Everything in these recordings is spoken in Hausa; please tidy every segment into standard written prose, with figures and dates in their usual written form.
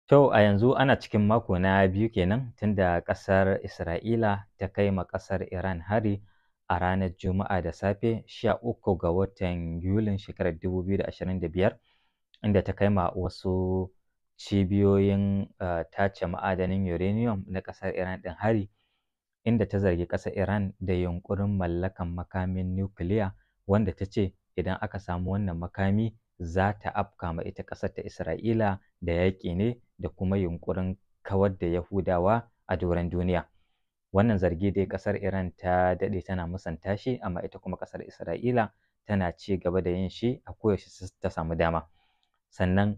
To a yanzu ana cikin mako na biyu kenan tunda ƙasar Isra'ila ta kai ma ƙasar Iran hari a ranar Juma'a da safe 13 ga watan Yulin shekarar 2025, inda ta kai ma wasu cibiyoyin tace ma'adanin uranium na ƙasar Iran ɗin hari, inda ta zargi ƙasar Iran da yunƙurin mallakan makamin nukiliya, wanda ta ce idan aka samu wannan makami za ta afka ma ita ƙasar ta Isra'ila da yaƙi ne da kuma yunƙurin kawar da Yahudawa a doron duniya. Wannan zargi dai ƙasar Iran ta daɗe tana musanta shi, amma ita kuma ƙasar Isra'ila tana ci gaba da yin shi a koyaushe ta samu dama. Sannan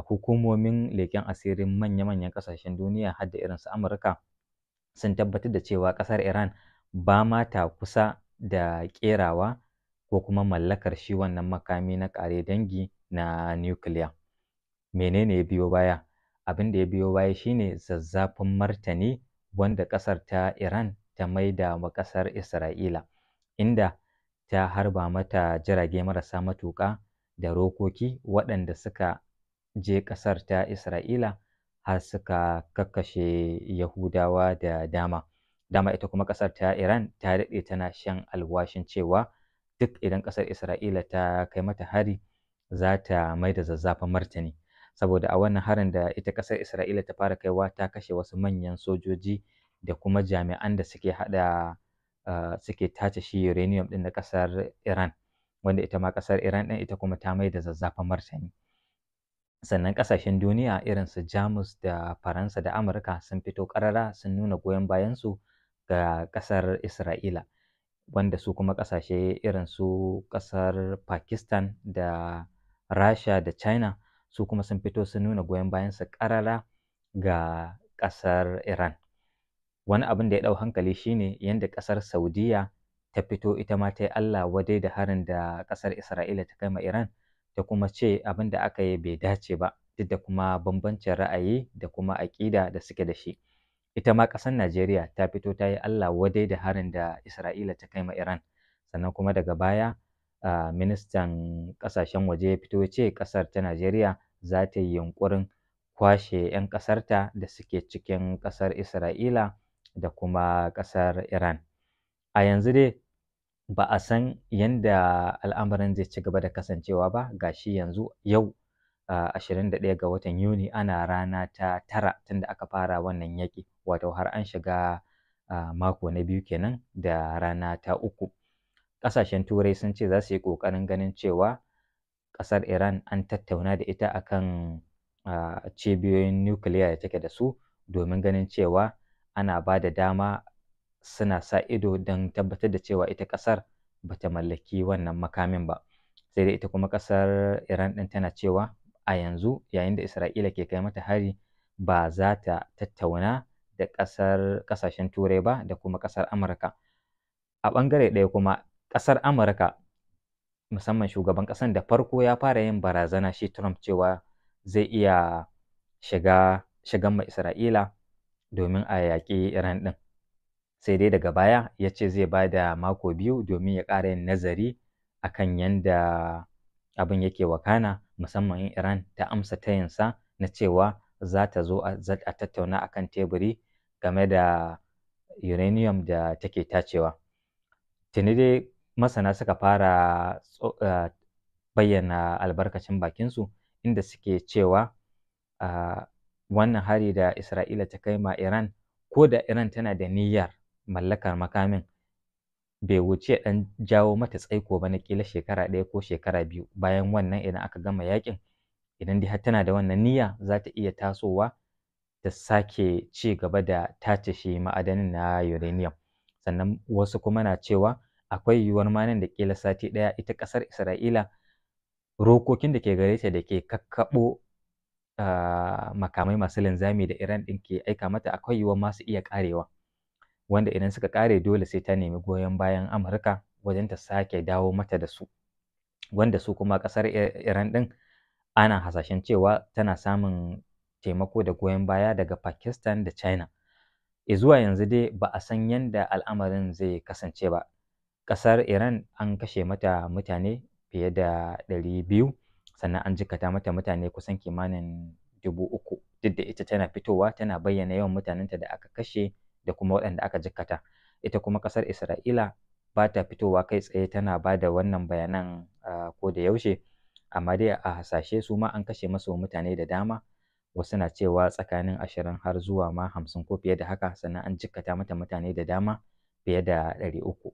hukumomin leƙen asirin manya-manyan ƙasashen duniya har da irin su Amurka sun tabbatar da cewa ƙasar Iran ba ma ta kusa da ƙerawa ko kuma mallakar shi wannan makami na ƙare dangi na nukiliya. Menene ya biyo baya? Abin da ya biyo baya shine zazzafan martani wanda ƙasar ta Iran ta maida wa ƙasar Isra'ila, inda ta harba mata jirage marasa matuƙa da rokoki waɗanda suka je ƙasar ta Isra'ila har suka kakkashe Yahudawa da dama. Dama ita kuma ƙasar ta Iran ta daɗe tana shan alwashin cewa duk idan ƙasar Isra'ila ta kai mata hari za ta maida zazzafan martani. Saboda a wannan harin da ita ƙasar Isra'ila ta fara kaiwa ta kashe wasu manyan sojoji da kuma jami'an da suke haɗa suke tace shi uranium ɗin na ƙasar Iran, wanda ita ma ƙasar Iran ɗin ita kuma ta maida zazzafan martani. Sannan ƙasashen duniya irin su Jamus da Faransa da Amurka sun fito ƙarara sun nuna goyon bayansu ga ƙasar Isra'ila, wanda su kuma ƙasashe irin su ƙasar Pakistan da Rasha da China su kuma sun fito sun nuna goyon bayansu ƙarara ga ƙasar Iran. Wani abin da ya ɗau hankali shine yanda ƙasar Saudiyya ta fito ita ma ta yi Allah wadai da harin da ƙasar Isra'ila ta kai ma Iran, ta kuma ce abin da aka yi bai dace ba, duk da kuma bambancin ra'ayi da kuma aƙida da suke da shi. Ita ma ƙasar Najeriya ta fito ta yi Allah wadai da harin da Isra'ila ta kai ma Iran. Sannan kuma daga baya ministan ƙasashen waje ya fito ya ce ƙasar ta Najeriya za ta yi yunƙurin kwashe 'yan ƙasarta da suke cikin ƙasar Isra'ila da kuma ƙasar Iran. A yanzu dai ba a san yanda al'amarin zai ci gaba da kasancewa ba, ga shi yanzu yau 21 ga watan Yuni ana rana ta 9 tunda aka fara wannan yaƙi, wato har an shiga mako na biyu kenan da rana ta 3. Ƙasashen Turai sun ce za su yi ƙoƙarin ganin cewa ƙasar Iran an tattauna da ita akan cibiyoyin nukiliya da take da su, domin ganin cewa ana ba da dama suna sa ido don tabbatar da cewa ita ƙasar ba ta mallaki wannan makamin ba. Sai dai ita kuma ƙasar Iran ɗin tana cewa a yanzu yayin da Isra'ila ke kai mata hari ba za ta tattauna da ƙasashen Turai ba da kuma ƙasar Amurka. A ɓangare ɗaya kuma ƙasar Amurka, musamman shugaban ƙasan, da farko ya fara yin barazana shi Trump cewa zai iya shigan ma Isra'ila domin a yaƙi Iran ɗin. Sai dai daga baya ya ce zai ba da mako 2 domin ya ƙara yin nazari akan yanda abin yake wakana, musamman in Iran ta amsa tayinsa na cewa za ta zo a tattauna akan teburi game da uranium da take tacewa. Tuni dai masana suka fara bayyana albarkacin bakinsu, inda suke cewa wannan hari da Isra'ila ta kai ma Iran, ko da Iran tana da niyyar mallakar makamin, bai wuce ɗan jawo mata tsaiko ba na ƙila shekara 1 ko shekara 2. Bayan wannan idan aka gama yaƙin, idan dai har tana da wannan niyya, za ta iya tasowa ta sake ci gaba da tace shi ma'adanin na uranium. Sannan wasu kuma na cewa akwai yiwuwar ma nan da ƙila sati 1 ita ƙasar Isra'ila rokokin da ke gare ta da ke kakkaɓo makamai masu linzami da Iran ɗin ke aika mata, akwai yiwuwar ma su iya ƙarewa. Wanda idan suka ƙare dole sai ta nemi goyon bayan Amurka wajen ta sake dawo mata da su. Wanda su kuma ƙasar Iran ɗin ana hasashen cewa tana samun taimako da goyon baya daga Pakistan da China. Zuwa yanzu dai ba a san yanda al'amarin zai kasance ba. Ƙasar Iran an kashe mata mutane fiye da 200, sannan an jikkata mata mutane kusan kimanin 3,000, duk da ita tana fitowa tana bayyana yawan mutanenta da aka kashe da kuma waɗanda aka jikkata. Ita kuma ƙasar Isra'ila ba ta fitowa kai tsaye tana ba da wannan bayanan ko da yaushe, amma dai a hasashe su ma an kashe masu mutane da dama. Wasu na cewa tsakanin 20 har zuwa ma 50 ko fiye da haka, sannan an jikkata mata mutane da dama fiye da 300.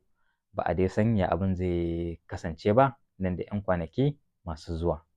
Ba a dai san ya abin zai kasance ba nan da 'yan kwanaki masu zuwa.